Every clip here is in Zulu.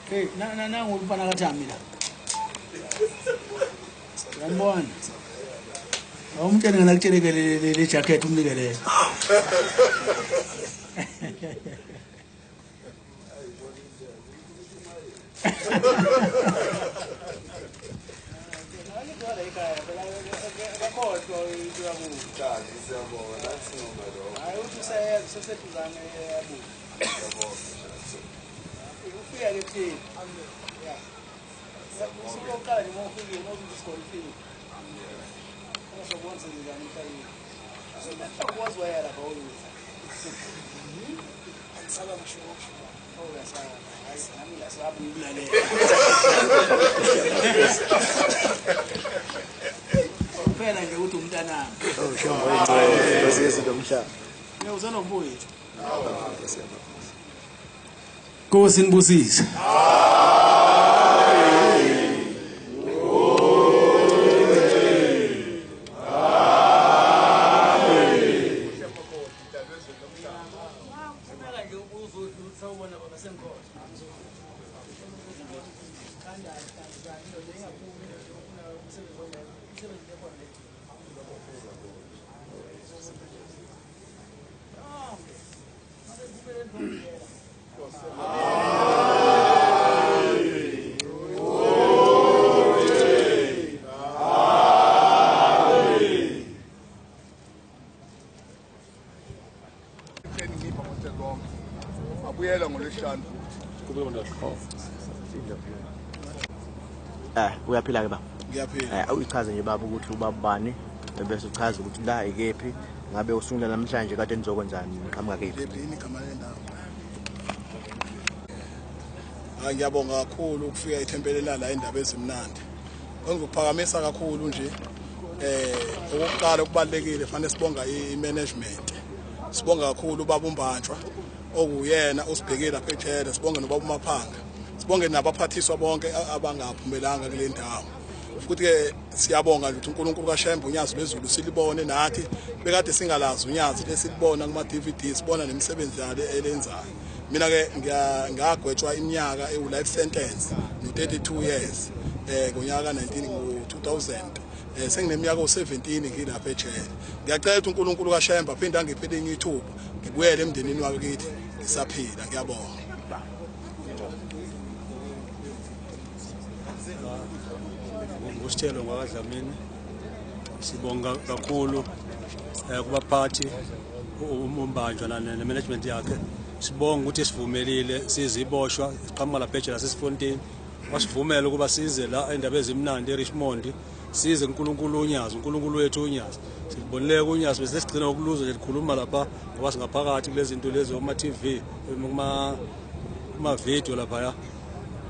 Hey, na ngulufana kaThami la. Uyambona? Awumtshele ngakutshele le jacket umnike le. Kuphela nje ukuthi umntanami. Oh, sho Nkosi nibusise. Uyaphila ke baba? Ngiyaphila. Uyichaze nje baba ukuthi ubabani bese uchaza ukuthi la ikephi, ngabe usungula namhlanje kade nizokwenzani, niqhamuka kephi? Yini igama lendawo? Hayi, ngiyabonga kakhulu ukufika ethempeleni la indaba ezimnandi. Ngikuphakamisa kakhulu nje okokuqala okubalekile fanele sibonga i-management. Sibonga kakhulu ubaba uMbanjwa okuyena osibhekile lapha ejele, sibonge nobaba uMaphanga. Sibonge nabaphathiswa bonke abangaphumelanga kule ndawo. Futhi ke siyabonga ukuthi uNkulunkulu kaShembe unyazi lwezulu silibone nathi bekade singalazi unyazi lesilibona kuma DVD, sibona nemisebenzi yalo elenzayo. Mina ke ngagwetshwa iminyaka ewu life sentence no 32 years ngonyaka 2000. Sengineminyaka u17 ngilapha ejele. Ngiyacela ukuthi uNkulunkulu kaShembe aphinde angiphe elinye ithuba ngibuyele emndenini wakithi ngisaphila. Ngiyabonga. Ngusithelo ngwakaDlamini, sibonga kakhulu kubaphathi uMbanjwa ne-management yakhe. Sibonga ukuthi sivumelile siziboshwa siqhamuka lapha ejele laseSifontini, wasivumela ukuba size la endaba ezimnandi eRichmond, size kuNkulunkulu unyazi, uNkulunkulu wethu unyazi. Silibonile unyazi bese sigcina ukuluzwa nje likhuluma lapha ngoba singaphakathi kulezi zinto lezi kuma TV kuma video lapha.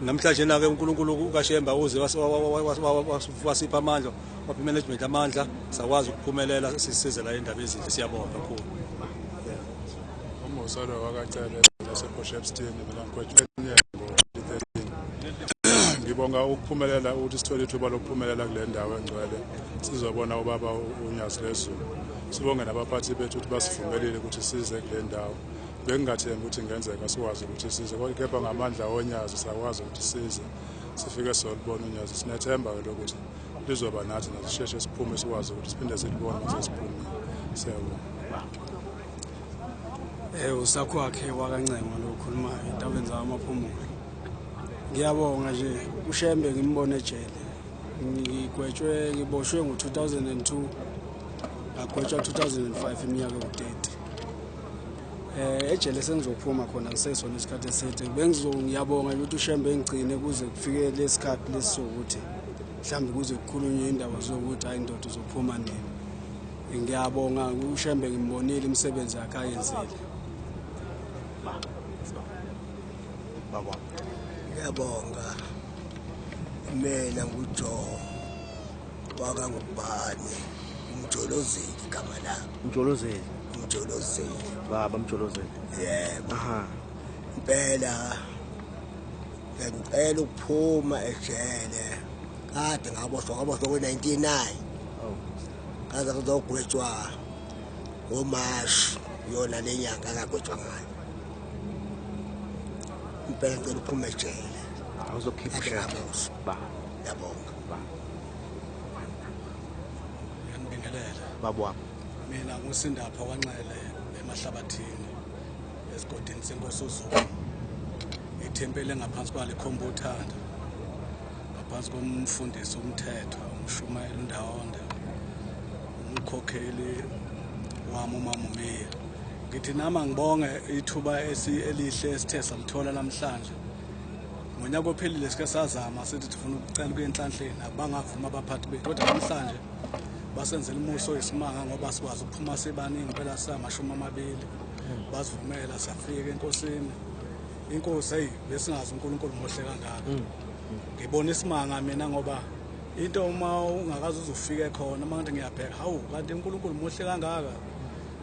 Namhlanje na ke uNkulunkulu kaShemba uze wasipha amandla, wapha management amandla, sakwazi ukuphumelela sisize la indaba ezinhle. Siyabonga kakhulu. Umusalo wakacele lasePort Shepstone mina ngigwetshwe ngo-2013. Ngibonga ukuphumelela ukuthi sithole ithuba lokuphumelela kule ndawo engcwele sizobona ubaba unyazi lwezulu. Sibonge nabaphathi bethu ukuthi basivumelile ukuthi size kule ndawo. Bengingathembi ukuthi ingenzeka sikwazi ukuthi size, kodwa kepha ngamandla onyazi sakwazi ukuthi size sifike solibona unyazi. Sinethemba ke lokuthi lizoba nathi nasisheshe siphume sikwazi ukuthi siphinde silibone mase siphumile. Siyabonga. Usakho wakhe wakaNcengo lo okhulumayo entabeni zamaphumulo. Ngiyabonga nje uShembe ngimbone ejele. Ngigwetshwe ngiboshwe ngo-2002 ngagwetshwa 2005 iminyaka ewu-30. Ejele sengizophuma khona ngisesona isikhathi eside. Ngiyabonga ukuthi uShembe engigcine kuze kufike lesikhathi lesizokuthi mhlawumbe kuze kukhulunywe indaba zokuthi hayi ndoda uzophuma nini. Ngiyabonga uShembe ngimbonile imisebenzi yakhe ayenzile. Baba. Ngiyabonga. Mina nguJoe wakangubani uMjolozeli igama lami. Mjolozeli. Mjolozeli. Baba Mjolozeli. Yebo. Aha. Impela ngicela ukuphuma ejele. Kade ngaboshwa ngo-99. Oh. Ngaze ngizogwetshwa Ngomashi yona lenyanga akagwetshwa ngayo. Impela ngicela uphume ejele. Awuzokhipha Kade uShembe. ngaboshwa. Ba. Ngiyabonga. Ba. Ngiyanibingelela. Baba wami. Mina nguSindapha kwaNxele emahlabathini esigodini senkosi uZulu. Ithempeli engaphansi kwale khombuthanda. Ngaphansi komfundisi umthetho, umshumayeli uNdawonde, umkhokheli wami umama uMiya. Ngithi nama ngibonge ithuba elihle esithe salithola namhlanje. Ngonyaka ophelile sike sazama sithi sifuna ukucela ukuya enhlanhleni, abangavuma abaphathi bethu. Kodwa namhlanje basenzela umuso oyisimanga ngoba sikwazi ukuphuma sibaningi impela sama-20. Basivumela safika enkosini. Inkosi hey besingazi uNkulunkulu muhle kangaka. Ngibona isimanga mina ngoba into uma ungakaze uzufike khona uma ngathi ngiyabheka hawu kanti uNkulunkulu muhle kangaka.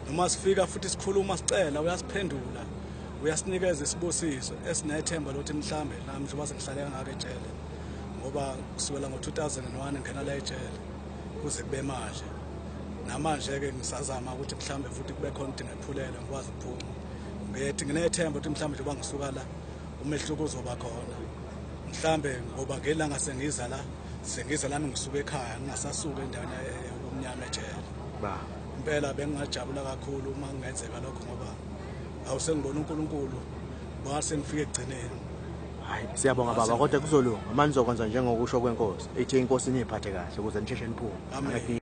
Noma sifika futhi sikhuluma sicela uyasiphendula. Uyasinikeza isibusiso esinethemba lokuthi mhlambe nami njengoba sengihlale kangaka ejele ngoba kusukela ngo-2001 ngena la ejele kuze kube manje. Namanje ke ngisazama ukuthi mhlambe futhi kube khona ukuthi ngephulele ngikwazi ukuphuma. Ngithi nginethemba ukuthi mhlambe njengoba ngisuka la umehluko uzoba khona. Mhlambe ngoba ngelanga sengiza la sengiza lami ngisuka ekhaya ngingasasuka endaweni yokumnyama ejele. Ba. Impela bengingajabula kakhulu uma kungenzeka lokho ngoba awusengibona uNkulunkulu base ngifike ekugcineni. Hayi siyabonga baba kodwa kuzolunga. Manje nizokwenza njengokusho kwenkosi. Ithi inkosi niyiphathe kahle ukuze nisheshe niphume. Amen.